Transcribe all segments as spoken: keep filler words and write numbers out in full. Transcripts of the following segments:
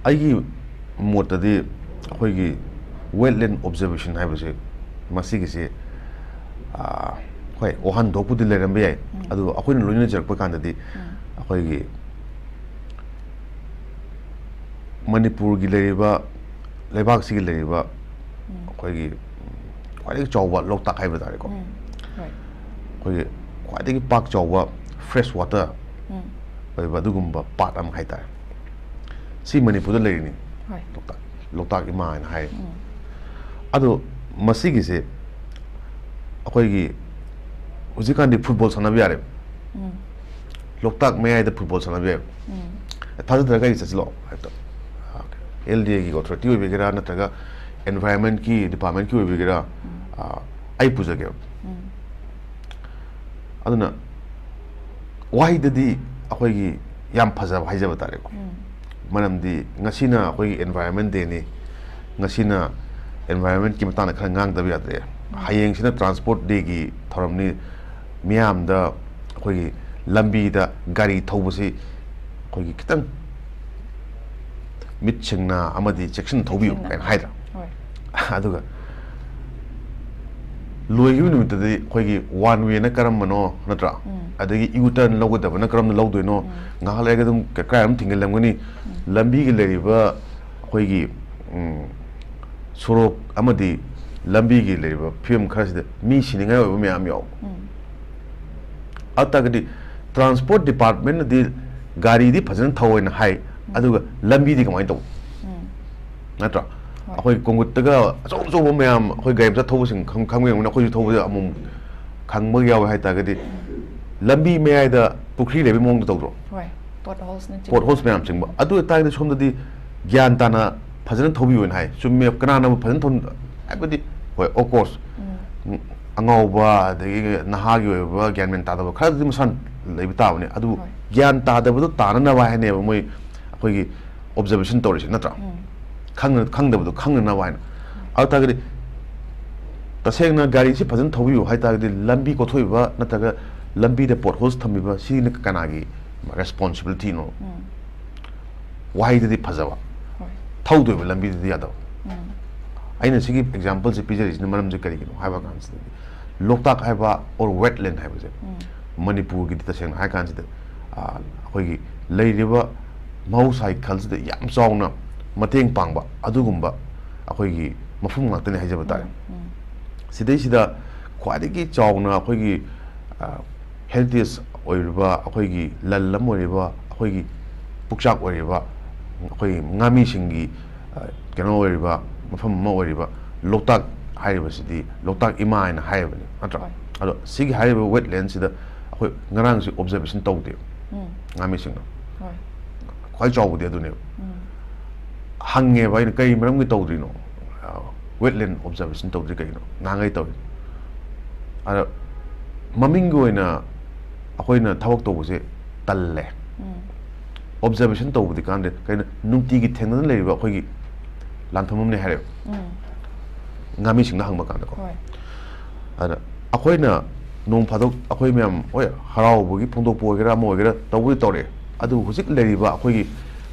ꯑꯩꯒꯤ ꯃꯣꯠꯇꯗꯤ ꯑꯩꯈꯣꯏꯒꯤ wetland observation ꯍꯥꯏꯕꯁꯦ, ꯃꯁꯤꯒꯤꯁꯦ, ꯑꯥ, ꯍꯣꯏ, ꯋꯥꯍꯟꯊꯣꯛꯄꯨꯗꯤ ꯂꯩꯔꯝꯕ ꯌꯥꯏ, ꯑꯗꯨ ꯑꯩꯈꯣꯏꯅ ꯂꯣꯏꯅꯖꯔꯛꯄ ꯀꯥꯟꯗꯗꯤ ꯑꯩꯈꯣꯏꯒꯤ ꯃꯅꯤꯄꯨꯔꯒꯤ ꯂꯩꯔꯤꯕ, ꯂꯩꯕꯥꯛꯁꯤꯒꯤ ꯂꯩꯔꯤꯕ ꯑꯩꯈꯣꯏꯒꯤ ꯈ꯭ꯋꯥꯏꯗꯒꯤ ꯆꯥꯎꯕ ꯂꯣꯛꯇꯥꯛ ꯍꯥꯏꯕ ꯇꯥꯔꯦꯀꯣ, ꯎꯝ, ꯍꯣꯏ, ꯑꯩꯈꯣꯏꯒꯤ ꯈ꯭ꯋꯥꯏꯗꯒꯤ ꯄꯥꯛ ꯆꯥꯎꯕ fresh water ꯎꯝ, ꯑꯣꯏꯕ ꯑꯗꯨꯒꯨꯝꯕ ꯄꯥꯠ ꯑꯃ ꯍꯥꯏꯇꯥꯔꯦ, ꯁꯤ ꯃꯅꯤꯄꯨꯔꯗ ꯂꯩꯔꯤꯅꯤ, ꯍꯣꯏ, ꯂꯣꯛꯇꯥꯛ, ꯂꯣꯛꯇꯥꯛ ꯏꯃꯥ ꯍꯥꯏꯅ ꯍꯥꯏꯔꯤ꯫ ꯎꯝ, ꯑꯗꯣ ꯃꯁꯤꯒꯤꯁꯦ ꯑꯩꯈꯣꯏꯒꯤ ꯍꯧꯖꯤꯛꯀꯥꯟꯗꯤ ꯐꯨꯠꯕꯣꯜ ꯁꯥꯟꯅꯕ ꯌꯥꯔꯦꯕ, ꯎꯝ, ꯂꯣꯛꯇꯥꯛ ꯃꯌꯥꯏꯗ ꯐꯨꯠꯕꯣꯜ ꯁꯥꯟꯅꯕ ꯌꯥꯏꯕ꯫ ꯎꯝ, ꯊꯥꯖꯗ꯭ꯔꯒ ꯑꯩ ꯆꯠꯁꯤꯜꯂꯣ ꯍꯦꯛꯇ, ꯑꯦꯜ ꯗꯤ ꯑꯦꯒꯤ ꯑꯣꯊꯣꯔꯤꯇꯤ ꯑꯣꯏꯕꯤꯒꯦꯔꯥ, ꯅꯠꯇ꯭ꯔꯒ environment ꯀꯤ ꯗꯤꯄꯥꯔꯠꯃꯦꯟꯀꯤ ꯑꯣꯏꯕꯤꯒꯦꯔꯥ, ꯑ, ꯑꯩ ꯄꯨꯖꯒꯦꯕ꯫ ꯎꯝ, ꯑꯗꯨꯅ ꯋꯥꯍꯩꯗꯗꯤ ꯑꯩꯈꯣꯏꯒꯤ ꯌꯥꯝ ꯐꯖꯕ ꯍꯥꯏꯖꯕ ꯇꯥꯔꯦꯀꯣ, ꯎꯝ, ꯃꯔꯝꯗꯤ ꯉꯁꯤꯅ ꯑꯩꯈꯣꯏꯒꯤ environment day ꯅꯤ, ꯉꯁꯤꯅ environment ꯀꯤ ꯃꯇꯥꯡꯗ ꯈꯔ ꯉꯥꯡꯗꯕ ꯌꯥꯗ꯭ꯔꯦ, ꯍꯌꯦꯡꯁꯤꯅ transport day ꯒꯤ ꯊꯧꯔꯝꯅꯤ, ꯃꯤꯌꯥꯝꯗ ꯑꯩꯈꯣꯏꯒꯤ ꯂꯝꯕꯤꯗ ꯒꯥꯔꯤ ꯊꯧꯕꯁꯤ ꯑꯩꯈꯣꯏꯒꯤ ꯈꯤꯇꯪ ꯃꯤꯠ ꯁꯤꯡꯅ ꯑꯃꯗꯤ ꯆꯦꯛꯁꯤꯟꯅ ꯊꯧꯕꯤꯌꯨ ꯁꯤꯡꯅ꯫ ꯀꯥꯏꯅ ꯍꯥꯏꯗ꯭ꯔꯥ? ꯍꯣꯏ, ꯑꯗꯨꯒ ꯂꯣꯏꯈꯤꯕ ꯅꯨꯃꯤꯠꯇꯗꯤ ꯑꯩꯈꯣꯏꯒꯤ one way ꯅ ꯀꯔꯝꯕꯅꯣ, ꯅꯠꯇ꯭ꯔꯥ? ꯎꯝ, ꯑꯗꯒꯤ U turn ꯂꯧꯒꯗꯕꯅ ꯀꯔꯝꯅ ꯂꯧꯗꯣꯏꯅꯣ? ꯎꯝ, ꯉꯥꯏꯍꯥꯛ ꯂꯩꯔꯒ ꯑꯗꯨꯝ ꯀ-, ꯀꯗꯥꯏ ꯑꯃ ꯊꯤꯡꯖꯤꯜꯂꯝꯒꯅꯤ? ꯂꯝꯕꯤꯒꯤ ꯂꯩꯔꯤꯕ ꯑꯩꯈꯣꯏꯒꯤ, ꯎꯝ, ꯁꯣꯔꯣꯛ ꯑꯃꯗꯤ ꯂꯝꯕꯤꯒꯤ ꯂꯩꯔꯤꯕ ꯐꯤꯕꯝ ꯈꯔꯁꯤꯗ ꯃꯤ ꯁꯤꯅꯤꯡꯉꯥꯏ ꯑꯣꯏꯕ ꯃꯌꯥꯝ ꯌꯥꯎꯕ꯫ ꯎꯝ, ꯑꯗꯨ ꯇꯥꯔꯒꯗꯤ transport department ꯅꯗꯤ ꯒꯥꯔꯤꯗꯤ ꯐꯖꯅ ꯊꯧꯑꯣꯅ ꯍꯥꯏ, ꯑꯗꯨꯒ ꯂꯝꯕꯤꯗꯤ ꯀꯃꯥꯏꯅ ꯇꯧꯕ? ꯎꯝ, ꯅꯠꯇ꯭ꯔꯥ? ꯍꯣꯏ, ꯑꯩꯈꯣꯏ ꯀꯣꯡꯒꯨꯠꯇꯒ ꯑꯆꯧ ꯑꯆꯧꯕ ꯃꯌꯥꯝ, ꯑꯩꯈꯣꯏ ꯒꯥꯔꯤ ꯃꯆꯥ ꯊꯧꯕꯁꯤꯡ ꯈꯪ-, ꯈꯪꯕ ꯌꯥꯎꯕꯅꯤ, ꯑꯩꯈꯣꯏꯁꯨ ꯊꯧꯕꯗ ꯑꯃꯨꯛ ꯈꯪꯕ ꯌꯥꯎꯋꯦ ꯍꯥꯏ ꯇꯥꯔꯒꯗꯤ, ꯂꯝꯕꯤ ꯃꯌꯥꯏꯗ ꯄꯨꯈ꯭ꯔꯤ ꯂꯩꯕꯒꯤ ꯃꯑꯣꯡꯗ ꯇꯧꯗ꯭ꯔꯣ? ꯍꯣꯏ, ꯄꯣꯠ ꯍꯣꯜꯁꯅ ꯄꯣꯠ ꯍꯣꯜꯁ ꯃꯌꯥꯝ ꯆꯤꯡꯕ꯫ ꯑꯗꯨ ꯑꯣꯏꯇꯥꯔꯒꯗꯤ ꯁꯣꯝꯗꯗꯤ ꯒ꯭ꯌꯥꯟ ꯇꯥꯅ ꯐꯖꯅ ꯊꯧꯕꯤꯌꯨꯅ ꯍꯥꯏ꯫ ꯆꯨꯝꯃꯦ, ꯀꯅꯥꯅꯕꯨ ꯐꯖꯅ ꯊꯧ-, ꯍꯥꯏꯕꯗꯤ, ꯍꯣꯏ, of course, ꯎꯝ, ꯎꯝ, ꯑꯉꯥꯎꯕ, ꯑꯗꯒꯤ ꯅꯍꯥꯒꯤ ꯑꯣꯏꯕ ꯒ꯭ꯌꯥꯟ ꯃꯦꯟ ꯇꯥꯗꯕ ꯈꯔꯗꯤ ꯃꯁꯥꯅ ꯂꯩꯕ ꯇꯥꯕꯅꯤ꯫ ꯑꯗꯨꯕꯨ ꯍꯣꯏ, ꯒ꯭ꯌꯥꯟ ꯇꯥꯗꯕꯗꯣ ꯇꯥꯅꯅꯕ ꯍꯥꯏꯅꯦꯕ ꯃꯣꯏ ꯑꯩꯈꯣꯏꯒꯤ observation ꯇꯧꯔꯤꯁꯦ, ꯅꯠꯇ꯭ꯔꯥ? ꯎꯝ, ꯈꯪꯅ-, ꯈꯪꯗꯕꯗꯣ ꯈꯪꯅꯅꯕ ꯍꯥꯏꯅ꯫ ꯑꯗꯨ ꯇꯥꯔꯒꯗꯤ ꯇꯁꯦꯡꯅ ꯒꯥꯔꯤꯁꯤ ꯐꯖꯅ ꯊꯧꯕꯤꯌꯨ ꯍꯥꯏ ꯇꯥꯔꯒꯗꯤ ꯂꯝꯕꯤ ꯀꯣꯊꯣꯛꯏꯕ ꯅꯠꯇ꯭ꯔꯒ ꯂꯝꯕꯤꯗ ꯄꯣꯠ ꯍꯣꯜꯁ ꯊꯝꯃꯤꯕ ꯁꯤꯅ ꯀꯅꯥꯒꯤ responsibility ꯅꯣ? ꯎꯝ, ꯋꯥꯍꯩꯗꯗꯤ ꯐꯖꯕ, ꯊꯧꯗꯣꯏꯕ ꯂꯝꯕꯤꯗꯨꯗꯤ ꯌꯥꯗꯕ꯫ ꯑꯩꯅ ꯁꯤꯒꯤ ꯑꯦꯛꯖꯥꯝꯄꯜꯁꯦ ꯄꯤꯖꯔꯤꯁꯤꯅ ꯃꯔꯝꯁꯦ ꯀꯔꯤꯒꯤꯅꯣ ꯍꯥꯏꯕ ꯀꯥꯟꯁꯤꯗꯗꯤ, ꯂꯣꯛꯇꯥꯛ ꯍꯥꯏꯕ ꯑꯣꯔ ꯋꯦꯠꯂꯦꯟ ꯍꯥꯏꯕꯁꯦ ꯃꯅꯤꯄꯨꯔꯒꯤꯗꯤ ꯇꯁꯦꯡꯅ ꯍꯥꯏ ꯀꯥꯟꯁꯤꯗ, ꯑ, ꯑꯩꯈꯣꯏꯒꯤ ꯂꯩꯔꯤꯕ ꯃꯍꯧꯁꯥꯒꯤ ꯈꯜꯁꯤꯗ ꯌꯥꯝ ꯆꯥꯎꯅ ꯃꯇꯦꯡ ꯄꯥꯡꯕ ꯑꯗꯨꯒꯨꯝꯕ ꯑꯩꯈꯣꯏꯒꯤ ꯃꯐꯝ ꯉꯥꯛꯇꯅꯤ ꯍꯥꯏꯖꯕ ꯇꯥꯔꯦ꯫ ꯁꯤꯗꯩꯁꯤꯗ ꯈ꯭ꯋꯥꯏꯗꯒꯤ ꯆꯥꯎꯅ ꯑꯩꯈꯣꯏꯒꯤ, ꯑ, ꯍꯦꯔꯤꯇꯦꯖ ꯑꯣꯏꯔꯤꯕ, ꯑꯩꯈꯣꯏꯒꯤ ꯂꯟ ꯑꯃ ꯑꯣꯏꯔꯤꯕ, ꯑꯩꯈꯣꯏꯒꯤ ꯄꯨꯛꯆꯥꯛ ꯑꯣꯏꯔꯤꯕ, ꯑꯩꯈꯣꯏꯒꯤ ꯉꯥꯃꯤꯁꯤꯡꯒꯤ, ꯑ, ꯀꯩꯅꯣ ꯑꯣꯏꯔꯤꯕ, ꯃꯐꯝ ꯑꯃ ꯑꯣꯏꯔꯤꯕ ꯂꯣꯛꯇꯥꯛ ꯍꯥꯏꯔꯤꯕꯁꯤꯗꯤ, ꯂꯣꯛꯇꯥꯛ ꯏꯃꯥ ꯍꯥꯏꯅ ꯍꯥꯏꯔꯤꯕꯅꯤ, ꯅꯠꯇ꯭ꯔꯥ? ꯍꯣꯏ꯫ ꯑꯗꯣ ꯁꯤꯒꯤ ꯍꯥꯏꯔꯤꯕ ꯋꯦꯠꯂꯦꯟꯁꯤꯗ ꯑꯩꯈꯣꯏ ꯉꯔꯥꯡꯁꯤ ꯑꯣꯕꯖꯔꯕꯦꯁꯟ ꯇꯧꯗꯦ ꯎꯝ꯫ ꯉꯥꯃꯤꯁꯤꯡꯅ꯫ ꯍꯣꯏ꯫ ꯈ꯭ꯋꯥꯏ ꯆꯥꯎꯕꯗꯤ ꯑꯗꯨꯅꯦꯕ꯫ ꯎꯝ꯫ ꯍꯪꯉꯦꯕ ꯑꯩꯅ, "ꯀꯔꯤ ꯃꯔꯝꯒꯤ ꯇꯧꯗ꯭ꯔꯤꯅꯣ? ꯋꯦꯠꯂꯦꯟ ꯑꯣꯕꯖꯔꯕꯦꯁꯟ ꯇꯧꯗ꯭ꯔꯤ ꯀꯩꯒꯤꯅꯣ?" ꯉꯥꯡꯉꯩ ꯇꯧꯔꯤ꯫ ꯑꯗ ꯃꯃꯤꯡꯒꯤ ꯑꯣꯏꯅ ꯑꯩꯈꯣꯏꯅ ꯊꯕꯛ ꯇꯧꯕꯁꯦ ꯇꯜꯂꯦ꯫ ꯎꯝ꯫ ꯑꯣꯕꯖꯔꯕꯦꯁꯟ ꯇꯧꯕꯗꯤ ꯀꯥꯟꯗꯦ꯫ ꯀꯩꯅꯣ, ꯅꯨꯡꯇꯤꯒꯤ ꯊꯦꯡꯅꯅ ꯂꯩꯔꯤꯕ ꯑꯩꯈꯣꯏꯒꯤ ꯂꯥꯟꯐꯝ ꯑꯃꯅꯦ ꯍꯥꯏꯔꯦꯕ꯫ ꯎꯝ꯫ ꯉꯥꯃꯤꯁꯤꯡꯅ ꯍꯪꯕ ꯀꯥꯟꯗꯀꯣ꯫ ꯍꯣꯏ꯫ ꯑꯗ ꯑꯩꯈꯣꯏꯅ ꯅꯣꯡ ꯐꯥꯗꯣꯛ ꯑꯩꯈꯣꯏ ꯃꯌꯥꯝ, ꯍꯣꯏ, ꯍꯔꯥꯎꯕꯒꯤ ꯐꯣꯡꯗꯣꯛꯄ ꯑꯣꯏꯒꯦꯔꯥ, ꯑꯃ ꯑꯣꯏꯒꯦꯔꯥ, ꯇꯧꯕꯗꯤ ꯇꯧꯔꯛꯑꯦ꯫ ꯑꯗꯨꯕꯨ ꯍꯧꯖꯤꯛ ꯂꯩꯔꯤꯕ ꯑꯩꯈꯣꯏꯒꯤ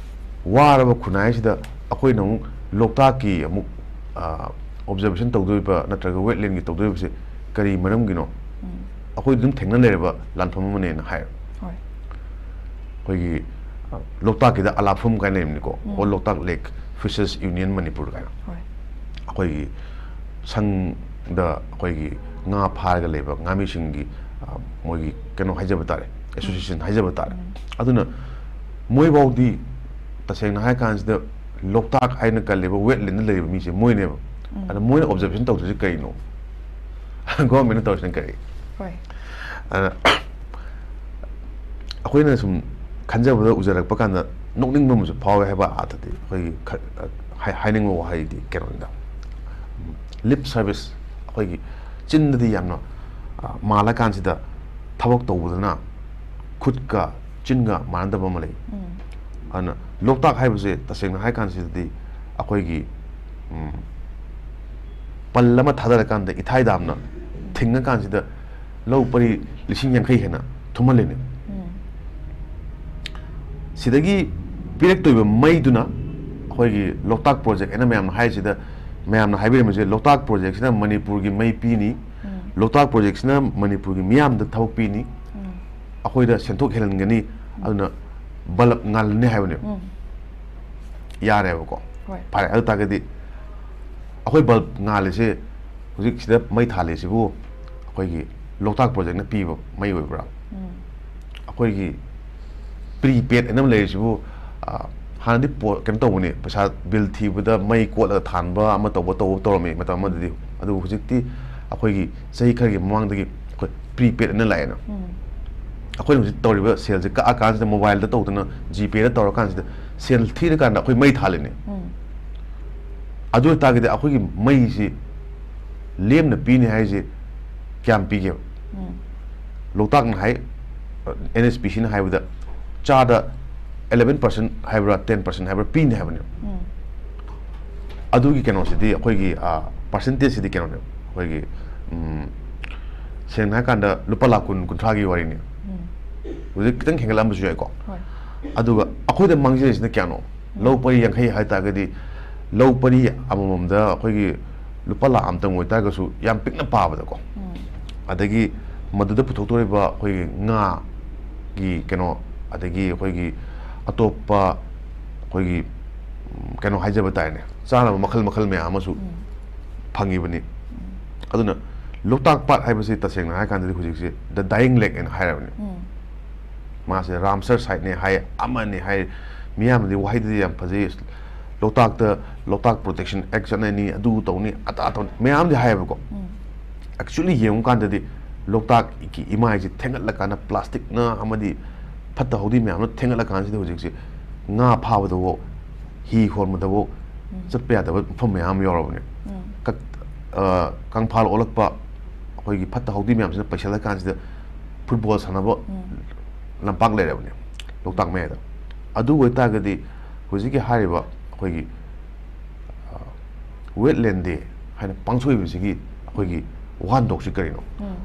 ꯋꯥꯔꯕ ꯈꯨꯟꯅꯥꯏꯁꯤꯗ ꯑꯩꯈꯣꯏꯅ ꯑꯃꯨꯛ ꯂꯣꯛꯇꯥꯛꯀꯤ ꯑꯃꯨꯛ, ꯑ, ꯑꯣꯕꯖꯔꯕꯦꯁꯟ ꯇꯧꯗꯣꯔꯤꯕ ꯅꯠꯇ꯭ꯔꯒ ꯋꯦꯠꯂꯦꯟꯒꯤ ꯇꯧꯗꯣꯔꯤꯕꯁꯦ ꯀꯔꯤ ꯃꯔꯝꯒꯤꯅꯣ? ꯎꯝ꯫ ꯑꯩꯈꯣꯏ ꯑꯗꯨꯝ ꯊꯦꯡꯅ ꯂꯩꯔꯕ ꯂꯥꯟꯐꯝ ꯑꯃꯅꯦꯅ ꯍꯥꯏ꯫ ꯍꯣꯏ꯫ ꯑꯩꯈꯣꯏꯒꯤ, ꯑ, ꯂꯣꯛꯇꯥꯛꯀꯤꯗ ꯑꯂꯥꯞꯐꯝ ꯀꯥꯏꯅ ꯂꯩꯕꯅꯤꯀꯣ, ꯎꯝ꯫ ꯑꯣꯜ ꯂꯣꯛꯇꯥꯛ ꯂꯦꯛ ꯐꯤꯁꯔꯁ ꯌꯨꯅꯤꯌꯟ ꯃꯅꯤꯄꯨꯔ ꯀꯥꯏꯅ꯫ ꯍꯣꯏ꯫ ꯑꯩꯈꯣꯏꯒꯤ ꯁꯪꯗ ꯑꯩꯈꯣꯏꯒꯤ ꯉꯥ ꯐꯥꯔꯒ ꯂꯩꯕ ꯉꯥꯃꯤꯁꯤꯡꯒꯤ, ꯑ, ꯃꯣꯏꯒꯤ ꯀꯩꯅꯣ ꯍꯥꯏꯖꯕ ꯇꯥꯔꯦ, ꯑꯦꯁꯣꯁꯤꯌꯦꯁꯟ ꯍꯥꯏꯖꯕ ꯇꯥꯔꯦ꯫ ꯎꯝ꯫ ꯑꯗꯨꯅ ꯃꯣꯏꯐꯥꯎꯗꯤ ꯇꯁꯦꯡꯅ ꯍꯥꯏ ꯀꯥꯟꯁꯤꯗ ꯂꯣꯛꯇꯥꯛ ꯍꯥꯏꯅ ꯀꯜꯂꯤꯕ ꯋꯦꯠꯂꯦꯟꯗ ꯂꯩꯔꯤꯕ ꯃꯤꯁꯦ ꯃꯣꯏꯅꯦꯕ꯫ ꯎꯝ꯫ ꯑꯗ ꯃꯣꯏꯅ ꯑꯣꯕꯖꯔꯕꯦꯁꯟ ꯇꯧꯗ꯭ꯔꯤꯁꯦ ꯀꯩꯅꯣ? ꯒꯣꯔꯃꯦꯟꯅ ꯇꯧꯔꯤꯁꯤꯅ ꯀꯔꯤ? ꯍꯣꯏ꯫ ꯑꯗ ꯑꯩꯈꯣꯏꯅ ꯁꯨꯝ ꯈꯟꯖꯕꯗ, ꯎꯖꯔꯛꯄ ꯀꯥꯟꯗ ꯅꯣꯛꯅꯤꯡꯕ ꯑꯃꯁꯨ ꯐꯥꯎꯋꯦ ꯍꯥꯏꯕ ꯑꯥꯊꯗꯤ, ꯑꯩꯈꯣꯏꯒꯤ ꯈ-, ꯍꯥꯏ-, ꯍꯥꯏꯅꯤꯡꯕ ꯋꯥꯍꯩꯗꯤ ꯀꯩꯅꯣꯅꯤꯗ, ꯂꯤꯞ ꯁꯔꯚꯤꯁ, ꯑꯩꯈꯣꯏꯒꯤ ꯆꯤꯟꯗꯗꯤ ꯌꯥꯝꯅ, ꯑ, ꯃꯥꯜꯂꯀꯥꯟꯁꯤꯗ ꯊꯕꯛ ꯇꯧꯕꯗꯅ ꯈꯨꯠꯀ ꯆꯤꯟꯒ ꯃꯥꯟꯅꯗꯕ ꯑꯃ ꯂꯩ꯫ ꯎꯝ꯫ ꯑꯗꯨꯅ ꯂꯣꯛꯇꯥꯛ ꯍꯥꯏꯕꯁꯦ ꯇꯁꯦꯡꯅ ꯍꯥꯏ ꯀꯥꯟꯁꯤꯗꯗꯤ ꯑꯩꯈꯣꯏꯒꯤ, ꯎꯝ, ꯄꯜ ꯑꯃ ꯊꯥꯗꯔꯀꯥꯟꯗ ꯏꯊꯥꯏ ꯗꯥꯝꯅ ꯊꯤꯡꯉꯀꯥꯟꯁꯤꯗ ꯂꯧ ꯄꯔꯤ ꯂꯤꯁꯤꯡ ꯌꯥꯡꯈꯩ ꯍꯦꯟꯅ ꯊꯨꯝꯍꯜꯂꯤꯅꯦ꯫ ꯎꯝ꯫ ꯁꯤꯗꯒꯤ ꯄꯤꯔꯛꯇꯣꯏꯕ ꯃꯩꯗꯨꯅ ꯑꯩꯈꯣꯏꯒꯤ ꯂꯣꯛꯇꯥꯛ ꯄ꯭ꯔꯣꯖꯦꯛ ꯍꯥꯏꯅ ꯃꯌꯥꯝꯅ ꯍꯥꯏꯔꯤꯁꯤꯗ, ꯃꯌꯥꯝꯅ ꯍꯥꯏꯕꯤꯔꯝꯃꯤꯁꯦ, ꯂꯣꯛꯇꯥꯛ ꯄ꯭ꯔꯣꯖꯦꯛꯁꯤꯅ ꯃꯅꯤꯄꯨꯔꯒꯤ ꯃꯩ ꯄꯤꯅꯤ, ꯂꯣꯛꯇꯥꯛ ꯄ꯭ꯔꯣꯖꯦꯛꯁꯤꯅ ꯃꯅꯤꯄꯨꯔꯒꯤ ꯃꯤꯌꯥꯝꯗ ꯊꯕꯛ ꯄꯤꯅꯤ, ꯑꯩꯈꯣꯏꯗ ꯁꯦꯟꯊꯣꯛ ꯍꯦꯜꯍꯟꯒꯅꯤ, ꯑꯗꯨꯅ ꯕꯜꯕ ꯉꯥꯜꯂꯅꯤ ꯍꯥꯏꯕꯅꯦꯕ꯫ ꯌꯥꯔꯦꯕꯀꯣ꯫ ꯍꯣꯏ꯫ ꯐꯔꯦ, ꯑꯗꯨ ꯇꯥꯔꯒꯗꯤ ꯑꯩꯈꯣꯏ ꯕꯜꯕ ꯉꯥꯜꯂꯤꯁꯦ ꯍꯧꯖꯤꯛ ꯁꯤꯗ ꯃꯩ ꯊꯥꯜꯂꯤꯁꯤꯕꯨ ꯑꯩꯈꯣꯏꯒꯤ ꯂꯣꯛꯇꯥꯛ ꯄ꯭ꯔꯣꯖꯦꯛꯅ ꯄꯤꯕ ꯃꯩ ꯑꯣꯏꯕ꯭ꯔꯥ? ꯑꯩꯈꯣꯏꯒꯤ ꯄ꯭ꯔꯤꯄꯦꯗ ꯍꯥꯏꯅ ꯑꯃ ꯂꯩꯔꯤꯁꯤꯕꯨ, ꯑ, ꯍꯥꯟꯅꯗꯤ ꯄꯣ-, ꯀꯩꯅꯣ ꯇꯧꯕꯅꯤ, ꯄꯩꯁꯥ ꯕꯤꯜ ꯊꯤꯕꯗ ꯃꯩ ꯀꯣꯠꯂꯒ ꯊꯥꯟꯕ ꯑꯃ ꯇꯧꯕ ꯇꯧꯕ ꯇꯧꯔꯝꯃꯤ ꯃꯇꯝ ꯑꯃꯗꯗꯤ꯫ ꯑꯗꯨꯕꯨ ꯍꯧꯖꯤꯛꯇꯤ ꯑꯩꯈꯣꯏꯒꯤ ꯆꯍꯤ ꯈꯔꯒꯤ ꯃꯃꯥꯡꯗꯒꯤ ꯑꯩꯈꯣꯏ ꯄ꯭ꯔꯤꯄꯦꯗ ꯑꯅ ꯂꯥꯛꯑꯦꯅ꯫ ꯑꯩꯈꯣꯏꯅ ꯍꯧꯖꯤꯛ ꯇꯧꯔꯤꯕ ꯁꯦꯜꯁꯦ ꯀꯛꯑꯀꯥꯟꯁꯤꯗ, ꯃꯣꯕꯥꯏꯜꯗ ꯇꯧꯗꯅ, ꯖꯤꯄꯦꯗ ꯇꯧꯔꯀꯥꯟꯁꯤꯗ ꯁꯦꯜ ꯊꯤꯔꯀꯥꯟꯗ ꯑꯩꯈꯣꯏ ꯃꯩ ꯊꯥꯜꯂꯤꯅꯦ꯫ ꯑꯗꯨ ꯑꯣꯏꯇꯥꯔꯒꯗꯤ ꯑꯩꯈꯣꯏꯒꯤ ꯃꯩꯁꯤ ꯂꯦꯝꯅ ꯄꯤꯅꯤ ꯍꯥꯏꯁꯦ ꯀꯌꯥꯝ ꯄꯤꯒꯦꯕ? ꯂꯣꯛꯇꯥꯛꯅ ꯍꯥꯏ, ꯑꯦꯟ ꯑꯦꯁ ꯄꯤ ꯁꯤꯅ ꯍꯥꯏꯕꯗ ꯆꯥꯗ eleven percent ꯍꯥꯏꯕ꯭ꯔꯥ, ten percent ꯍꯥꯏꯕ꯭ꯔꯥ ꯄꯤꯅꯤ ꯍꯥꯏꯕꯅꯦꯕ꯫ ꯑꯗꯨꯒꯤ ꯀꯩꯅꯣꯁꯤꯗꯤ ꯑꯩꯈꯣꯏꯒꯤ, ꯑ, ꯄꯥꯔꯁꯦꯟꯇꯦꯖꯁꯤꯗꯤ ꯀꯩꯅꯣꯅꯦꯕ, ꯑꯩꯈꯣꯏꯒꯤ, ꯎꯝ, ꯁꯦꯡꯅ ꯍꯥꯏꯔꯀꯥꯟꯗ ꯂꯨꯄꯥ ꯂꯥꯈ ꯀꯨꯟ, ꯀꯨꯟꯊ꯭ꯔꯥꯒꯤ ꯋꯥꯔꯤꯅꯤ꯫ ꯍꯧꯖꯤꯛ ꯈꯤꯇꯪ ꯍꯦꯟꯒꯠꯂꯝꯕꯁꯨ ꯌꯥꯏꯀꯣ꯫ ꯍꯣꯏ꯫ ꯑꯗꯨꯒ ꯑꯩꯈꯣꯏꯗ ꯃꯥꯡꯖꯔꯤꯁꯤꯅ ꯀꯌꯥꯅꯣ? ꯂꯧ ꯄꯔꯤ ꯌꯥꯡꯈꯩ ꯍꯥꯏꯇꯥꯔꯒꯗꯤ, ꯂꯧ ꯄꯔꯤ ꯑꯃꯃꯝꯗ ꯑꯩꯈꯣꯏꯒꯤ ꯂꯨꯄꯥ ꯂꯥꯈ ꯑꯃꯇꯪ ꯑꯣꯏꯇꯥꯔꯒꯁꯨ, ꯌꯥꯝ ꯄꯤꯛꯅ ꯄꯥꯕꯗꯀꯣ꯫ ꯑꯗꯒꯤ ꯃꯗꯨꯗ ꯄꯨꯊꯣꯛꯇꯧꯔꯤꯕ ꯑꯩꯈꯣꯏꯒꯤ ꯉꯥꯒꯤ ꯀꯩꯅꯣ, ꯑꯗꯒꯤ ꯑꯩꯈꯣꯏꯒꯤ ꯑꯇꯣꯞꯄ ꯑꯩꯈꯣꯏꯒꯤ, ꯎꯝ, ꯀꯩꯅꯣ ꯍꯥꯏꯖꯕ ꯇꯥꯔꯦꯅꯦ, ꯆꯥꯅꯕ ꯃꯈꯜ ꯃꯈꯜ ꯃꯌꯥꯝ ꯑꯃꯁꯨ ꯐꯪꯉꯤꯕꯅꯤ꯫ ꯑꯗꯨꯅ ꯂꯣꯛꯇꯥꯛ ꯄꯥꯠ ꯍꯥꯏꯕꯁꯤ ꯇꯁꯦꯡꯅ ꯍꯥꯏꯔꯀꯥꯟꯗꯗꯤ ꯍꯧꯖꯤꯛꯁꯦ the dying lake ꯍꯥꯏꯅ ꯍꯥꯏꯔꯕꯅꯤ꯫ ꯃꯥꯁꯦ ꯔꯥꯝꯁꯔ ꯁꯥꯏꯠꯅꯦ ꯍꯥꯏ, ꯑꯃꯅꯦ ꯍꯥꯏ, ꯃꯤꯌꯥꯝꯅꯗꯤ ꯋꯥꯍꯩꯗꯗꯤ ꯌꯥꯝ ꯐꯖꯩ, ꯂꯣꯛꯇꯥꯛꯇ ꯂꯣꯛꯇꯥꯛ ꯄ꯭ꯔꯣꯇꯦꯛꯁꯟ ꯑꯦꯛ ꯆꯠꯅꯅꯤ, ꯑꯗꯨ ꯇꯧꯅꯤ, ꯑꯗꯥ ꯇꯧꯅꯤ, ꯃꯌꯥꯝꯗꯤ ꯍꯥꯏꯌꯦꯕꯀꯣ꯫ ꯑꯦꯛꯆꯨꯋꯦꯂꯤ ꯌꯦꯡꯉꯨꯀꯥꯟꯗꯗꯤ ꯂꯣꯛꯇꯥꯛꯀꯤ ꯏꯃꯥꯏꯁꯦ ꯊꯦꯡꯒꯠꯂꯀꯥꯟꯗ ꯄ꯭ꯂꯥꯁꯇꯤꯛꯅ ꯑꯃꯗꯤ ꯐꯠꯇ ꯍꯥꯎꯗꯤ ꯃꯌꯥꯝꯅ ꯊꯦꯡꯒꯠꯂꯀꯥꯟꯁꯤꯗ ꯍꯧꯖꯤꯛꯁꯦ ꯉꯥ ꯐꯥꯕꯗꯐꯥꯎ, ꯍꯤ ꯍꯣꯟꯕꯗꯐꯥꯎ ꯆꯠꯄ ꯌꯥꯗꯕ ꯃꯐꯝ ꯃꯌꯥꯝ ꯑꯃ ꯌꯥꯎꯔꯕꯅꯦ꯫ ꯀꯛ-, ꯑ, ꯀꯪꯐꯥꯜ ꯑꯣꯜꯂꯛꯄ ꯑꯩꯈꯣꯏꯒꯤ ꯐꯠꯇ ꯍꯥꯎꯗꯤ ꯃꯌꯥꯝꯁꯤꯅ ꯄꯩꯁꯜꯂꯀꯥꯟꯁꯤꯗ ꯐꯨꯠꯕꯣꯜ ꯁꯥꯟꯅꯕ ꯂꯝꯄꯥꯛ ꯂꯩꯔꯕꯅꯦ ꯂꯣꯛꯇꯥꯛ ꯃꯌꯥꯏꯗ꯫ ꯑꯗꯨ ꯑꯣꯏꯇꯥꯔꯒꯗꯤ ꯍꯧꯖꯤꯛꯀꯤ ꯍꯥꯏꯔꯤꯕ ꯑꯩꯈꯣꯏꯒꯤ, ꯑ, Wetland Day ꯍꯥꯏꯅ ꯄꯥꯡꯊꯣꯛꯏꯕꯁꯤꯒꯤ ꯑꯩꯈꯣꯏꯒꯤ ꯋꯥꯍꯟꯊꯣꯛꯁꯤ ꯀꯔꯤꯅꯣ?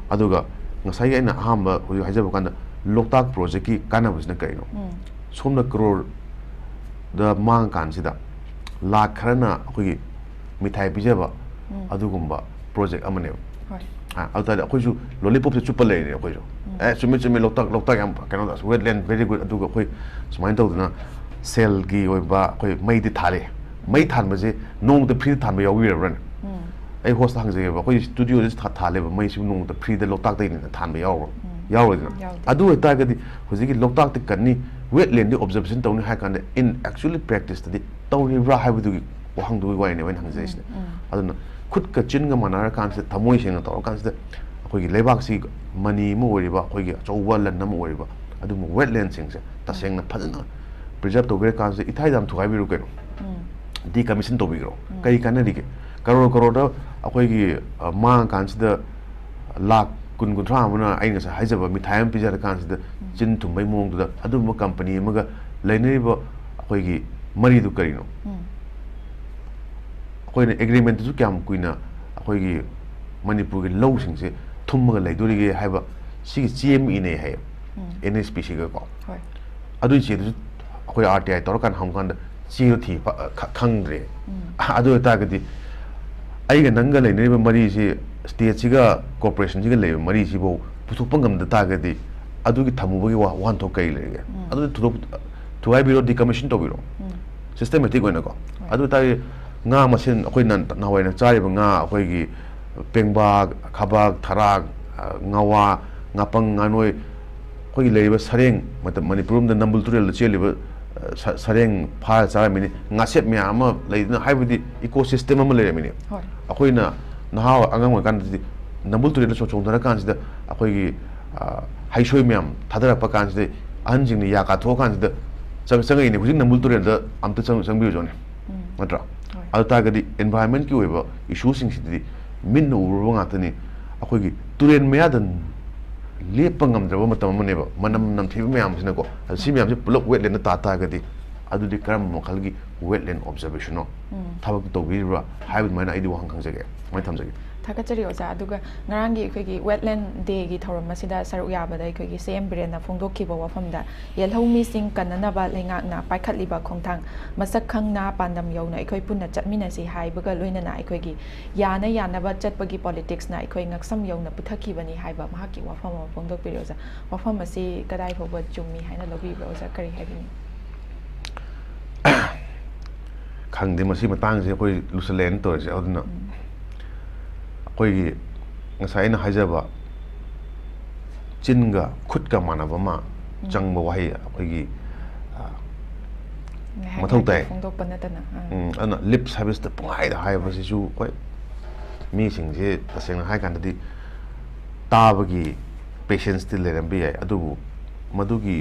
ꯑꯗꯨꯒ ꯉꯁꯥꯏꯒꯤ ꯑꯩꯅ ꯑꯍꯥꯟꯕ ꯍꯧꯖꯤꯛ ꯍꯥꯏꯖꯕ ꯀꯥꯟꯗ ꯂꯣꯛꯇꯥꯛ ꯄ꯭ꯔꯣꯖꯦꯛꯀꯤ ꯀꯥꯟꯅꯕꯁꯤꯅ ꯀꯔꯤꯅꯣ? ꯁꯣꯝꯅ ꯀ꯭ꯔꯣꯔꯗ ꯃꯥꯡꯉꯀꯥꯟꯁꯤꯗ ꯂꯥꯛ ꯈꯔꯅ ꯑꯩꯈꯣꯏꯒꯤ ꯃꯤꯊꯥꯏ ꯄꯤꯖꯕ, ꯑꯗꯨꯒꯨꯝꯕ ꯄ꯭ꯔꯣꯖꯦꯛ ꯑꯃꯅꯦꯕ꯫ ꯍꯣꯏ꯫ ꯑ, ꯑꯗꯨ ꯇꯥꯔꯗꯤ ꯑꯩꯈꯣꯏꯁꯨ ꯂꯣꯂꯤꯄꯣꯞꯁꯦ ꯆꯨꯞꯄ ꯂꯩꯔꯤꯅꯦ ꯑꯩꯈꯣꯏꯁꯨ꯫ ꯑꯦ, ꯆꯨꯝꯃꯦ, ꯆꯨꯝꯃꯦ, ꯂꯣꯛꯇꯥꯛ, ꯂꯣꯛꯇꯥꯛ ꯌꯥꯝ ꯀꯩꯅꯣ, wetland very good꯫ ꯑꯗꯨꯒ ꯑꯩꯈꯣꯏ ꯁꯨꯃꯥꯏꯅ ꯇꯧꯗꯅ ꯁꯦꯜꯒꯤ ꯑꯣꯏꯕ ꯑꯩꯈꯣꯏ ꯃꯩꯗꯤ ꯊꯥꯜꯂꯤ꯫ ꯃꯩ ꯊꯥꯟꯕꯁꯦ ꯅꯣꯡꯃꯇ ꯐ꯭ꯔꯤꯗ ꯊꯥꯟꯕ ꯌꯥꯎꯕꯤꯔꯕ꯭ꯔꯅꯦ? ꯑꯩ ꯍꯣꯁꯇ ꯍꯪꯖꯒꯦꯕ, ꯑꯩꯈꯣꯏ ꯁ꯭ꯇꯨꯗꯤꯑꯣꯗ ꯊꯥ-, ꯊꯥꯜꯂꯦꯕ ꯃꯩꯁꯤꯕꯨ ꯅꯣꯡꯃꯇ ꯐ꯭ꯔꯤꯗ ꯂꯣꯛꯇꯥꯛꯇꯒꯤꯅꯦꯅ ꯊꯥꯟꯕ ꯌꯥꯎꯕ꯭ꯔꯣ? ꯌꯥꯎꯔꯣꯏꯗꯅ꯫ ꯌꯥꯎꯗꯦ꯫ ꯑꯗꯨ ꯑꯣꯏꯇꯥꯔꯒꯗꯤ ꯍꯧꯖꯤꯛꯀꯤ ꯂꯣꯛꯇꯥꯛꯇ ꯀꯟꯅꯤ, wetlandꯗꯤ observation ꯇꯧꯅꯤ ꯍꯥꯏ ꯀꯥꯟꯗ, in actually practiceꯇꯗꯤ ꯇꯧꯔꯤꯕ꯭ꯔꯥ ꯍꯥꯏꯕꯗꯨꯒꯤ ꯋꯥꯍꯪꯗꯨꯒꯤ ꯋꯥꯔꯤꯅꯦꯕ ꯑꯩꯅ ꯍꯪꯖꯔꯤꯁꯤꯅ꯫ ꯑꯗꯨꯅ ꯈꯨꯠꯀ ꯆꯤꯟꯒ ꯃꯥꯟꯅꯔꯀꯥꯟꯁꯤꯗ, ꯊꯃꯣꯏ ꯁꯦꯡꯅ ꯇꯧꯔꯀꯥꯟꯁꯤꯗ, ꯑꯩꯈꯣꯏꯒꯤ ꯂꯩꯕꯥꯛꯁꯤ ꯃꯅꯤ ꯑꯃ ꯑꯣꯏꯔꯤꯕ, ꯑꯩꯈꯣꯏꯒꯤ ꯑꯆꯧꯕ ꯂꯟ ꯑꯃ ꯑꯣꯏꯔꯤꯕ ꯑꯗꯨꯒꯨꯝꯕ wetlandꯁꯤꯡꯁꯦ ꯇꯁꯦꯡꯅ ꯐꯖꯅ preserve ꯇꯧꯕꯤꯔꯀꯥꯟꯁꯤꯗ, ꯏꯊꯥꯏꯗ ꯌꯥꯝ ꯊꯨꯒꯥꯏꯕꯤꯔꯨ ꯀꯩꯅꯣ, decommission ꯇꯧꯕꯤꯈ꯭ꯔꯣ꯫ ꯀꯔꯤ ꯀꯥꯟꯅꯔꯤꯒꯦ? ꯀꯔꯣꯔ ꯀꯔꯣꯔꯗ ꯑꯩꯈꯣꯏꯒꯤ, ꯑ, ꯃꯥꯡꯉꯀꯥꯟꯁꯤꯗ ꯂꯥꯛ ꯀꯨꯟ ꯀꯨꯟꯊ꯭ꯔꯥ ꯑꯃꯅ ꯑꯩ ꯉꯁꯥꯏ ꯍꯥꯏꯖꯕ ꯃꯤꯊꯥꯏ ꯑꯃ ꯄꯤꯖꯔꯀꯥꯟꯁꯤꯗ ꯆꯤꯟ ꯊꯨꯝꯕꯩ ꯃꯑꯣꯡꯗꯨꯗ ꯑꯗꯨꯒꯨꯝꯕ ꯀꯝꯄꯅꯤ ꯑꯃꯒ ꯂꯩꯅꯔꯤꯕ ꯑꯩꯈꯣꯏꯒꯤ ꯃꯔꯤꯗꯨ ꯀꯔꯤꯅꯣ? ꯑꯩꯈꯣꯏꯅ agreementꯇꯁꯨ ꯀꯌꯥꯝ ꯀꯨꯏꯅ ꯑꯩꯈꯣꯏꯒꯤ ꯃꯅꯤꯄꯨꯔꯒꯤ ꯂꯧꯁꯤꯡꯁꯦ ꯊꯨꯝꯃꯒ ꯂꯩꯗꯣꯔꯤꯒꯦ ꯍꯥꯏꯕ ꯁꯤꯒꯤ ꯆꯦ ꯑꯃ ꯏꯅꯩ ꯍꯥꯏꯌꯦ, NHPCꯒꯀꯣ꯫ ꯍꯣꯏ꯫ ꯑꯗꯨꯒꯤ ꯆꯦꯗꯨꯁꯨ ꯑꯩꯈꯣꯏ RTI ꯇꯧꯔꯀꯥꯟꯗ ꯍꯪꯕ ꯀꯥꯟꯗ ꯆꯦꯗꯣ ꯊꯤ ꯐ-, ꯈ-, ꯈꯪꯗ꯭ꯔꯦ꯫ ꯑꯗꯨ ꯑꯣꯏꯇꯥꯔꯒꯗꯤ ꯑꯩꯒ ꯅꯪꯒ ꯂꯩꯅꯔꯤꯕ ꯃꯔꯤꯁꯤ stateꯁꯤꯒ corporationꯁꯤꯒ ꯂꯩꯕ ꯃꯔꯤꯁꯤꯐꯥꯎ ꯄꯨꯊꯣꯛꯄ ꯉꯝꯗ ꯇꯥꯔꯒꯗꯤ ꯑꯗꯨꯒꯤ ꯊꯝꯃꯨꯕꯒꯤ ꯋꯥ-, ꯋꯥꯍꯟꯊꯣꯛ ꯀꯔꯤ ꯂꯩꯔꯤꯒꯦ? ꯑꯗꯨꯗꯤ ꯊꯨꯗꯣꯛ-, ꯊꯨꯒꯥꯏꯕꯤꯔꯣ, decommission ꯇꯧꯕꯤꯔꯣ꯫ Systematic ꯑꯣꯏꯅꯀꯣ꯫ ꯑꯗꯨ ꯑꯣꯏꯇꯥꯔꯗꯤ ꯉꯥ ꯃꯁꯦꯟ ꯑꯩꯈꯣꯏꯅ ꯅꯍꯥꯟꯋꯥꯏꯅ ꯆꯥꯔꯤꯕ ꯉꯥ, ꯑꯩꯈꯣꯏꯒꯤ ꯄꯦꯡꯕꯥ, ꯈꯥꯕꯥꯛ, ꯊꯔꯥꯛ, ꯑ, ꯉꯥꯋꯥ, ꯉꯥꯄꯪ, ꯉꯥꯅꯣꯏ, ꯑꯩꯈꯣꯏꯒꯤ ꯂꯩꯔꯤꯕ ꯁꯔꯦꯡ, ꯃꯇꯝ, ꯃꯅꯤꯄꯨꯔ ꯂꯣꯝꯗ ꯅꯝꯕꯨꯜ ꯇꯨꯔꯦꯜꯗ ꯆꯦꯜꯂꯤꯕ, ꯑ, ꯁ-, ꯁꯔꯦꯡ ꯐꯥꯔ ꯆꯥꯔꯝꯃꯤꯅꯤ, ꯉꯥꯁꯦꯞ ꯃꯌꯥꯝ ꯑꯃ ꯂꯩꯗꯅ, ꯍꯥꯏꯕꯗꯤ ecosystem ꯑꯃ ꯂꯩꯔꯝꯃꯤꯅꯤ꯫ ꯍꯣꯏ꯫ ꯑꯩꯈꯣꯏꯅ ꯅꯍꯥ ꯑꯉꯥꯡ ꯑꯣꯏꯔꯀꯥꯟꯗꯗꯤ ꯅꯝꯕꯨꯜ ꯇꯨꯔꯦꯜꯗ ꯆꯣ-, ꯆꯣꯡꯊꯔꯀꯥꯟꯁꯤꯗ ꯑꯩꯈꯣꯏꯒꯤ, ꯑ, ꯍꯩꯁꯣꯏ ꯃꯌꯥꯝ ꯊꯥꯗꯔꯛꯄ ꯀꯥꯟꯁꯤꯗ ꯑꯍꯟꯁꯤꯡꯅ ꯌꯥ ꯀꯥꯊꯣꯛꯑꯀꯥꯟꯁꯤꯗ ꯆꯪ-, ꯆꯪꯉꯛꯏꯅꯦ꯫ ꯍꯧꯖꯤꯛ ꯅꯝꯕꯨꯜ ꯇꯨꯔꯦꯜꯗ ꯑꯝꯇ ꯆꯪ-, ꯆꯪꯕꯤꯔꯨꯆꯣꯅꯦ꯫ ꯅꯠꯇ꯭ꯔꯥ? ꯍꯣꯏ꯫ ꯑꯗꯨ ꯇꯥꯔꯒꯗꯤ environmentꯀꯤ ꯑꯣꯏꯕ issueꯁꯤꯡꯁꯤꯗꯤ ꯃꯤꯠꯅ ꯎꯔꯨꯔꯕ ꯉꯥꯛꯇꯅꯤ꯫ ꯑꯩꯈꯣꯏꯒꯤ ꯇꯨꯔꯦꯜ ꯃꯌꯥꯗ ꯂꯦꯞꯄ ꯉꯝꯗ꯭ꯔꯕ ꯃꯇꯝ ꯑꯃꯅꯦꯕ, ꯃꯅꯝ ꯅꯝꯊꯤꯕ ꯃꯌꯥꯝꯁꯤꯅꯀꯣ꯫ ꯑꯗꯨ ꯁꯤ ꯃꯌꯥꯝꯁꯦ ꯄꯨꯂꯞ wetlandꯗ ꯇꯥ ꯇꯥꯔꯒꯗꯤ ꯑꯗꯨꯗꯤ ꯀꯔꯝꯕ ꯃꯈꯜꯒꯤ wetland observationꯅꯣ? ꯊꯕꯛꯇꯤ ꯇꯧꯕꯤꯔꯤꯕ꯭ꯔꯥ ꯍꯥꯏꯕ ꯑꯗꯨꯃꯥꯏꯅ ꯑꯩꯗꯤ ꯋꯥꯍꯪ ꯈꯪꯖꯒꯦ꯫ ꯁꯨꯃꯥꯏꯅ ꯊꯝꯖꯒꯦ꯫ ꯊꯥꯒꯠꯆꯔꯤ ꯑꯣꯖꯥ꯫ ꯑꯗꯨꯒ ꯉꯔꯥꯡꯒꯤ ꯑꯩꯈꯣꯏꯒꯤ Wetland Dayꯒꯤ ꯊꯧꯔꯝ ꯑꯁꯤꯗ ꯁꯔꯨꯛ ꯌꯥꯕꯗ ꯑꯩꯈꯣꯏꯒꯤ ꯁꯤ ꯑꯦꯝ ꯕꯤꯔꯦꯟꯅ ꯐꯣꯡꯗꯣꯛꯈꯤꯕ ꯋꯥꯐꯝꯗ, ꯌꯦꯜꯍꯧꯃꯤꯁꯤꯡ ꯀꯟꯅꯅꯕ ꯂꯩꯉꯥꯛꯅ ꯄꯥꯏꯈꯠꯂꯤꯕ ꯈꯣꯡꯊꯥꯡ ꯃꯁꯛ ꯈꯪꯅ ꯄꯥꯟꯗꯝ ꯌꯧꯅ ꯑꯩꯈꯣꯏ ꯄꯨꯟꯅ ꯆꯠꯃꯤꯟꯅꯁꯤ ꯍꯥꯏꯕꯒ ꯂꯣꯏꯅꯅ ꯑꯩꯈꯣꯏꯒꯤ ꯌꯥꯅ ꯌꯥꯅꯕ ꯆꯠꯄꯒꯤ politicsꯅ ꯑꯩꯈꯣꯏ ꯉꯛꯁꯝ ꯌꯧꯅ ꯄꯨꯊꯈꯤꯕꯅꯤ ꯍꯥꯏꯕ ꯃꯍꯥꯛꯀꯤ ꯋꯥꯐꯝ ꯑꯃ ꯐꯣꯡꯗꯣꯛꯄꯤꯔꯤ ꯑꯣꯖꯥ꯫ ꯋꯥꯐꯝ ꯑꯁꯤ ꯀꯗꯥꯏ ꯐꯥꯎꯕ ꯆꯨꯝꯃꯤ ꯍꯥꯏꯅ ꯂꯧꯕꯤꯕ꯭ꯔꯥ ꯑꯣꯖꯥ? ꯀꯔꯤ ꯍꯥꯏꯕꯤꯅꯤ? ꯈꯪꯗꯦ, ꯃꯁꯤ ꯃꯇꯥꯡꯁꯦ ꯑꯩꯈꯣꯏ ꯂꯨꯁꯜꯂꯦꯅ ꯇꯧꯔꯤꯁꯦ꯫ ꯑꯗꯨꯅ ꯑꯩꯈꯣꯏꯒꯤ ꯉꯁꯥꯏ ꯑꯩꯅ ꯍꯥꯏꯖꯕ ꯆꯤꯟꯒ ꯈꯨꯠꯀ ꯃꯥꯟꯅꯕ ꯑꯃ ꯆꯪꯕ ꯋꯥꯍꯩ ꯑꯩꯈꯣꯏꯒꯤ, ꯑ, ꯉꯥꯏꯍꯥꯛ ꯃꯊꯧ ꯇꯥꯏ꯫ ꯉꯥꯏꯍꯥꯛ ꯐꯣꯡꯗꯣꯛꯄ ꯅꯠꯇꯅ, ꯑꯥ꯫ ꯎꯝ, ꯑꯗꯨꯅ lip serviceꯇ ꯄꯨꯡꯍꯥꯏꯗ ꯍꯥꯏꯕꯁꯤꯁꯨ, ꯍꯣꯏ, ꯃꯤꯁꯤꯡꯁꯦ ꯇꯁꯦꯡꯅ ꯍꯥꯏ ꯀꯥꯟꯗꯗꯤ ꯇꯥꯕꯒꯤ patienceꯇꯤ ꯂꯩꯔꯝꯕ ꯌꯥꯏ, ꯑꯗꯨꯕꯨ ꯃꯗꯨꯒꯤ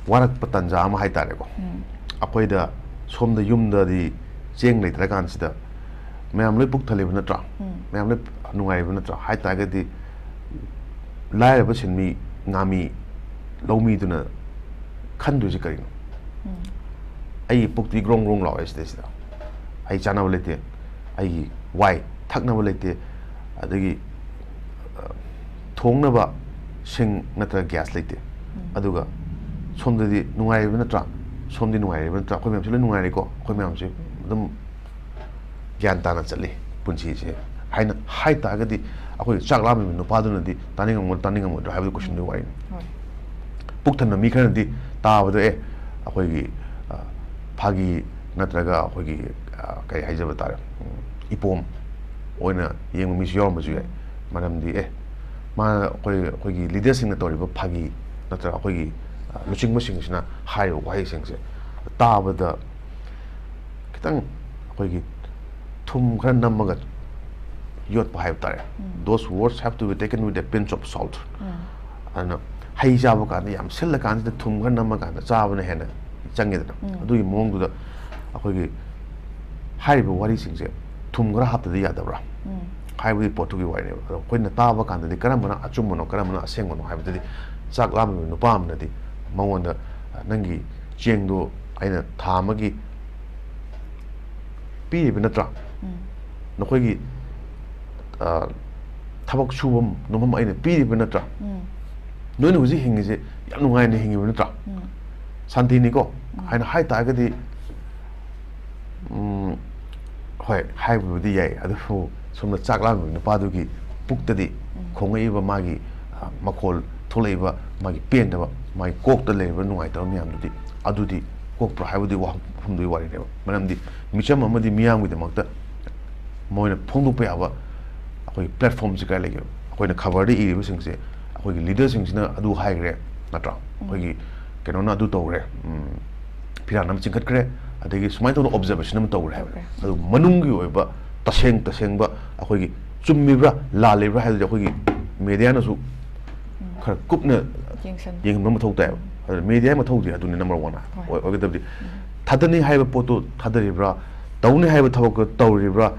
ꯋꯥꯔꯛꯄ ꯇꯥꯟꯖꯥ ꯑꯃ ꯍꯥꯏ ꯇꯥꯔꯦꯀꯣ꯫ ꯎꯝ꯫ ꯑꯩꯈꯣꯏꯗ ꯁꯣꯝꯗ ꯌꯨꯝꯗꯗꯤ ꯆꯦꯡ ꯂꯩꯇ꯭ꯔꯀꯥꯟꯁꯤꯗ ꯃꯌꯥꯝ ꯂꯣꯏ ꯄꯨꯛ ꯊꯜꯂꯤꯕ ꯅꯠꯇ꯭ꯔꯥ? ꯎꯝ꯫ ꯃꯌꯥꯝ ꯂꯣꯏ ꯅꯨꯡꯉꯥꯏꯔꯤꯕ ꯅꯠꯇ꯭ꯔꯥ? ꯍꯥꯏ ꯇꯥꯔꯒꯗꯤ ꯂꯥꯏꯔꯕ ꯁꯤꯟꯃꯤ ꯉꯥꯃꯤ ꯂꯧꯃꯤꯗꯨꯅ ꯈꯟꯗꯣꯏꯁꯦ ꯀꯔꯤꯅꯣ? ꯎꯝ꯫ ꯑꯩꯒꯤ ꯄꯨꯛꯇꯤ ꯒ꯭ꯔꯣꯡ ꯒ꯭ꯔꯣꯡ ꯂꯥꯎꯋꯦ ꯁꯤꯗꯩꯁꯤꯗ꯫ ꯑꯩ ꯆꯥꯅꯕ ꯂꯩꯇꯦ, ꯑꯩꯒꯤ ꯋꯥꯏ, ꯊꯛꯅꯕ ꯂꯩꯇꯦ, ꯑꯗꯒꯤ, ꯑ, ꯊꯣꯡꯅꯕ ꯁꯤꯡ ꯅꯠꯇ꯭ꯔꯒ gas ꯂꯩꯇꯦ꯫ ꯎꯝ꯫ ꯑꯗꯨꯒ ꯁꯣꯝꯗꯗꯤ ꯅꯨꯡꯉꯥꯏꯔꯤꯕ ꯅꯠꯇ꯭ꯔꯥ? ꯁꯣꯝꯗꯤ ꯅꯨꯡꯉꯥꯏꯔꯤꯕ ꯅꯠꯇ꯭ꯔꯥ? ꯑꯩꯈꯣꯏ ꯃꯌꯥꯝꯁꯤ ꯂꯣꯏ ꯅꯨꯡꯉꯥꯏꯔꯤꯀꯣ? ꯑꯩꯈꯣꯏ ꯃꯌꯥꯝꯁꯤ ꯑꯗꯨꯝ ꯒ꯭ꯌꯥꯟ ꯇꯥꯅ ꯆꯠꯂꯤ ꯄꯨꯟꯁꯤꯁꯦ ꯍꯥꯏꯅ ꯍꯥꯏ ꯇꯥꯔꯒꯗꯤ, ꯑꯩꯈꯣꯏ ꯆꯥꯛ ꯂꯥꯝꯃꯤꯕ ꯅꯨꯄꯥꯗꯨꯅꯗꯤ ꯇꯥꯅꯤꯡꯉꯝꯒꯗ꯭ꯔꯥ, ꯇꯥꯅꯤꯡꯉꯝꯃꯣꯏꯗ꯭ꯔꯥ ꯍꯥꯏꯕꯗꯨ questionꯗꯨꯒꯤ ꯋꯥꯔꯤꯅꯤ꯫ ꯍꯣꯏ꯫ ꯄꯨꯛ ꯊꯟꯕ ꯃꯤ ꯈꯔꯅꯗꯤ ꯇꯥꯕꯗ, ꯑꯦ, ꯑꯩꯈꯣꯏꯒꯤ, ꯑ, ꯐꯥꯒꯤ ꯅꯠꯇ꯭ꯔꯒ ꯑꯩꯈꯣꯏꯒꯤ, ꯑ, ꯀꯔꯤ ꯍꯥꯏꯖꯕ ꯇꯥꯔꯦ, ꯎꯝ, ꯏꯄꯣꯝ ꯑꯣꯏꯅ ꯌꯦꯡꯕ ꯃꯤꯁꯨ ꯌꯥꯎꯔꯝꯕꯁꯨ ꯌꯥꯏ꯫ ꯃꯔꯝꯗꯤ, ꯑꯦ, ꯃꯥꯅ ꯑꯩꯈꯣꯏ, ꯑꯩꯈꯣꯏꯒꯤ leaderꯁꯤꯡꯅ ꯇꯧꯔꯤꯕ ꯐꯥꯒꯤ ꯅꯠꯇ꯭ꯔꯒ ꯑꯩꯈꯣꯏꯒꯤ, ꯑ, ꯂꯨꯆꯤꯡꯕꯁꯤꯡꯁꯤꯅ ꯍꯥꯏꯔꯤꯕ ꯋꯥꯍꯩꯁꯤꯡꯁꯦ ꯇꯥꯕꯗ ꯈꯤꯇꯪ ꯑꯩꯈꯣꯏꯒꯤ ꯊꯨꯝ ꯈꯔ ꯅꯝꯃꯒ ꯌꯣꯠꯄ ꯍꯥꯏꯕ ꯇꯥꯔꯦ꯫ ꯎꯝ꯫ Those words have to be taken with a pinch of salt. ꯎꯝ꯫ ꯑꯗꯨꯅ ꯍꯩ ꯆꯥꯕ ꯀꯥꯟꯗ ꯌꯥꯝ ꯁꯤꯜꯂꯀꯥꯟꯁꯤꯗ ꯊꯨꯝ ꯈꯔ ꯅꯝꯃꯀꯥꯟꯗ ꯆꯥꯕꯅ ꯍꯦꯟꯅ ꯆꯪꯉꯦꯗꯅ꯫ ꯎꯝ꯫ ꯑꯗꯨꯒꯤ ꯃꯑꯣꯡꯗꯨꯗ ꯑꯩꯈꯣꯏꯒꯤ ꯍꯥꯏꯔꯤꯕ ꯋꯥꯔꯤꯁꯤꯡꯁꯦ ꯊꯨꯝ ꯈꯔ ꯍꯥꯞꯇꯗꯤ ꯌꯥꯗꯕ꯭ꯔꯥ? ꯎꯝ꯫ ꯍꯥꯏꯕꯒꯤ ꯄꯣꯠꯇꯨꯒꯤ ꯋꯥꯔꯤꯅꯦꯕ꯫ ꯑꯗꯣ ꯑꯩꯈꯣꯏꯅ ꯇꯥꯕ ꯀꯥꯟꯗꯗꯤ ꯀꯔꯝꯕꯅ ꯑꯆꯨꯝꯕꯅꯣ, ꯀꯔꯝꯕꯅ ꯑꯁꯦꯡꯕꯅꯣ ꯍꯥꯏꯕꯗꯨꯗꯤ ꯆꯥꯛ ꯂꯥꯝꯃꯤꯕ ꯅꯨꯄꯥ ꯑꯃꯅꯗꯤ ꯃꯉꯣꯟꯗ, "ꯅꯪꯒꯤ ꯆꯦꯡꯗꯣ ꯑꯩꯅ ꯊꯥ ꯑꯃꯒꯤ ꯄꯤꯔꯤꯕ ꯅꯠꯇ꯭ꯔꯥ? ꯎꯝ꯫ ꯅꯈꯣꯏꯒꯤ, ꯑ, ꯊꯕꯛ ꯁꯨꯐꯝ ꯅꯣꯝꯐꯝ ꯑꯩꯅ ꯄꯤꯔꯤꯕ ꯅꯠꯇ꯭ꯔꯥ? ꯎꯝ ꯅꯣꯏꯅ ꯍꯧꯖꯤꯛ ꯍꯤꯡꯉꯤꯁꯦ ꯌꯥꯝ ꯅꯨꯡꯉꯥꯏꯅ ꯍꯤꯡꯉꯤꯕ ꯅꯠꯇ꯭ꯔꯥ? ꯎꯝ ꯁꯥꯟꯇꯤꯅꯤꯀꯣ ꯎꯝ ꯍꯥꯏꯅ ꯍꯥꯏ ꯇꯥꯔꯒꯗꯤ, ꯎꯝ, ꯍꯣꯏ, ꯍꯥꯏꯕꯕꯨꯗꯤ ꯌꯥꯏ, ꯑꯗꯨꯕꯨ ꯁꯣꯝꯗ ꯆꯥꯛ ꯂꯥꯝꯃꯤꯕ ꯅꯨꯄꯥꯗꯨꯒꯤ ꯄꯨꯛꯇꯗꯤ ꯎꯝ ꯈꯣꯡꯉꯛꯏꯕ ꯃꯥꯒꯤ, ꯑ, ꯃꯈꯣꯜ ꯊꯣꯛꯂꯛꯏꯕ ꯃꯥꯒꯤ ꯄꯦꯟꯗꯕ, ꯃꯥꯒꯤ ꯀꯣꯛꯇ ꯂꯩꯔꯤꯕ ꯅꯨꯡꯉꯥꯏꯇꯕ ꯃꯌꯥꯝꯗꯨꯗꯤ, ꯑꯗꯨꯗꯤ ꯀꯣꯛꯄ꯭ꯔꯥ ꯍꯥꯏꯕꯗꯤ ꯋꯥꯐꯝꯗꯨꯒꯤ ꯋꯥꯔꯤꯅꯦꯕ꯫ ꯃꯔꯝꯗꯤ ꯃꯤꯆꯝ ꯑꯃꯗꯤ ꯃꯤꯌꯥꯝꯒꯤꯗꯃꯛꯇ ꯃꯣꯏꯅ ꯐꯣꯡꯗꯣꯛꯄ ꯌꯥꯕ ꯑꯩꯈꯣꯏꯒꯤ platformꯁꯤ ꯀꯥꯏ ꯂꯩꯒꯦꯕ? ꯑꯩꯈꯣꯏꯅ ꯈꯕꯔꯗ ꯏꯔꯤꯕꯁꯤꯡꯁꯦ ꯑꯩꯈꯣꯏꯒꯤ leaderꯁꯤꯡꯁꯤꯅ ꯑꯗꯨ ꯍꯥꯏꯈ꯭ꯔꯦ ꯅꯠꯇ꯭ꯔꯥ? ꯑꯩꯈꯣꯏꯒꯤ ꯀꯩꯅꯣꯅ ꯑꯗꯨ ꯇꯧꯈ꯭ꯔꯦ, ꯎꯝ, ꯐꯤꯔꯥꯟ ꯑꯃ ꯆꯤꯡꯈꯠꯈ꯭ꯔꯦ, ꯑꯗꯒꯤ ꯁꯨꯃꯥꯏꯅ ꯇꯧꯅ observation ꯑꯃ ꯇꯧꯈ꯭ꯔꯦ ꯍꯥꯏꯕ꯫ ꯇꯧꯈ꯭ꯔꯦ꯫ ꯑꯗꯨ ꯃꯅꯨꯡꯒꯤ ꯑꯣꯏꯕ ꯇꯁꯦꯡ ꯇꯁꯦꯡꯕ ꯑꯩꯈꯣꯏꯒꯤ ꯆꯨꯝꯃꯤꯕ꯭ꯔꯥ ꯂꯥꯜꯂꯤꯕ꯭ꯔꯥ ꯍꯥꯏꯕꯗꯤ ꯑꯩꯈꯣꯏꯒꯤ mediaꯅꯁꯨ ꯈꯔ ꯀꯨꯞꯅ ꯌꯦꯡꯁꯟ- ꯌꯦꯡꯍꯟꯕ ꯃꯊꯧ ꯇꯥꯏꯕ꯫ ꯑꯗꯨ mediaꯒꯤ ꯃꯊꯧꯗꯤ ꯑꯗꯨꯅꯤ number one ꯍꯣꯏ꯫ ꯑꯣꯏ-, ꯑꯣꯏꯒꯗꯕꯗꯤ꯫ ꯎꯝ꯫ ꯊꯥꯗꯅꯤ ꯍꯥꯏꯕ ꯄꯣꯠꯇꯨ ꯊꯥꯗꯔꯤꯕ꯭ꯔꯥ, ꯇꯧꯅꯤ ꯍꯥꯏꯕ ꯊꯕꯛꯇꯨ ꯇꯧꯔꯤꯕ꯭ꯔꯥ,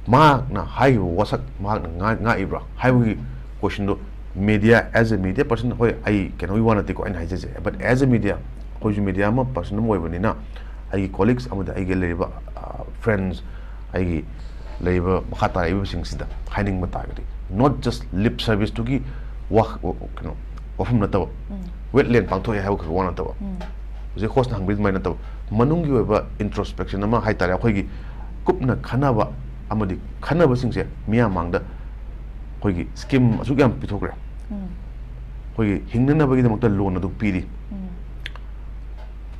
ꯃꯍꯥꯛꯅ ꯍꯥꯏꯈꯤꯕ ꯋꯥꯁꯛ ꯃꯍꯥꯛꯅ ꯉꯥ-, ꯉꯥꯛꯏꯕ꯭ꯔꯥ ꯍꯥꯏꯕꯒꯤ questionꯗꯣ media, as a media person, ꯍꯣꯏ, ꯑꯩ ꯀꯩꯅꯣꯒꯤ ꯋꯥ ꯅꯠꯇꯦꯀꯣ ꯑꯩꯅ ꯍꯥꯏꯖꯩꯁꯦ, but as a media, ꯑꯩꯈꯣꯏꯁꯨ media ꯑꯃ person ꯑꯃ ꯑꯣꯏꯕꯅꯤꯅ ꯑꯩꯒꯤ colleagues ꯑꯃꯗꯤ ꯑꯩꯒꯤ ꯂꯩꯔꯤꯕ, ꯑ, friends, ꯑꯩꯒꯤ ꯂꯩꯔꯤꯕ ꯃꯈꯥ ꯇꯥꯔꯛꯏꯕꯁꯤꯡꯁꯤꯗ ꯍꯥꯏꯅꯤꯡꯕ ꯇꯥꯔꯒꯗꯤ, not just lip serviceꯇꯨꯒꯤ ꯋꯥ-, ꯀꯩꯅꯣ, ꯋꯥꯐꯝ ꯅꯠꯇꯕ, ꯎꯝ꯫ ꯋꯦꯠꯂꯦꯟ ꯄꯥꯡꯊꯣꯛꯑꯦ ꯍꯥꯏꯕ ꯈꯛ ꯋꯥ ꯅꯠꯇꯕ, ꯎꯝ꯫ ꯍꯧꯖꯤꯛ hostꯅ ꯍꯪꯕꯤꯕ ꯑꯗꯨꯃꯥꯏꯅ ꯅꯠꯇꯕ, ꯃꯅꯨꯡꯒꯤ ꯑꯣꯏꯕ introspection ꯑꯃ ꯍꯥꯏ ꯇꯥꯔꯦ, ꯑꯩꯈꯣꯏꯒꯤ ꯀꯨꯞꯅ ꯈꯟꯅꯕ ꯑꯃꯗꯤ ꯈꯟꯅꯕꯁꯤꯡꯁꯦ ꯃꯤꯌꯥꯝ ꯃꯥꯡꯗ ꯑꯩꯈꯣꯏꯒꯤ scheme ꯑꯁꯨꯛ ꯌꯥꯝ ꯄꯤꯊꯣꯛꯈ꯭ꯔꯦ, ꯎꯝ꯫ ꯑꯩꯈꯣꯏꯒꯤ ꯍꯤꯡꯅꯅꯕꯒꯤꯗꯃꯛꯇ loan ꯑꯗꯨ ꯄꯤꯔꯤ, ꯎꯝ꯫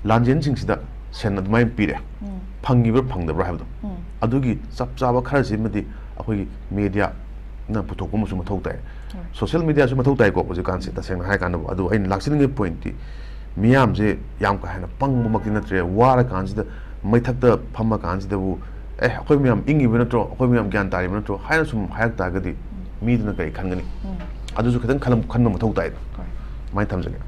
ꯂꯥꯟꯖꯦꯟꯁꯤꯡꯁꯤꯗ ꯁꯦꯟ ꯑꯗꯨꯃꯥꯏꯅ ꯄꯤꯔꯦ, ꯎꯝ꯫ ꯐꯪꯉꯤꯕ꯭ꯔꯥ ꯐꯪꯗꯕ꯭ꯔꯥ ꯍꯥꯏꯕꯗꯣ, ꯎꯝ꯫ ꯑꯗꯨꯒꯤ ꯆꯞ ꯆꯥꯕ ꯈꯔꯁꯤꯃꯗꯤ ꯑꯩꯈꯣꯏꯒꯤ mediaꯅ ꯄꯨꯊꯣꯛꯄ ꯑꯃꯁꯨ ꯃꯊꯧ ꯇꯥꯏ꯫ ꯍꯣꯏ꯫ Social mediaꯁꯨ ꯃꯊꯧ ꯇꯥꯏꯀꯣ ꯍꯧꯖꯤꯛꯀꯥꯟꯁꯦ, ꯇꯁꯦꯡꯅ ꯍꯥꯏꯔ ꯀꯥꯟꯗꯕꯨ꯫ ꯑꯗꯨ ꯑꯩꯅ ꯂꯥꯛꯆꯅꯤꯡꯉꯤ pointꯇꯤ, ꯃꯤꯌꯥꯝꯁꯦ ꯌꯥꯝ ꯀꯥ ꯍꯦꯟꯅ ꯄꯪꯕꯃꯛꯇꯤ ꯅꯠꯇ꯭ꯔꯦ, ꯋꯥꯔ ꯀꯥꯟꯁꯤꯗ, ꯃꯩꯊꯛꯇ ꯐꯝꯃ ꯀꯥꯟꯁꯤꯗꯕꯨ, "ꯑꯦ, ꯑꯩꯈꯣꯏ ꯃꯌꯥꯝ ꯏꯪꯉꯤꯕ ꯅꯠꯇ꯭ꯔꯣ, ꯑꯩꯈꯣꯏ ꯃꯌꯥꯝ ꯒ꯭ꯌꯥꯟ ꯇꯥꯔꯤꯕ ꯅꯠꯇ꯭ꯔꯣ?" ꯍꯥꯏꯅ ꯁꯨꯝ ꯍꯥꯏꯔꯛ ꯇꯥꯔꯒꯗꯤ ꯃꯤꯗꯨꯅ ꯀꯔꯤ ꯈꯟꯒꯅꯤ? ꯎꯝ꯫ ꯑꯗꯨꯁꯨ ꯈꯤꯇꯪ ꯈꯜꯂꯝ-, ꯈꯟꯕ ꯃꯊꯧ ꯇꯥꯏꯗ꯫ ꯍꯣꯏ꯫ ꯑꯗꯨꯃꯥꯏꯅ ꯊꯝꯖꯒꯦ꯫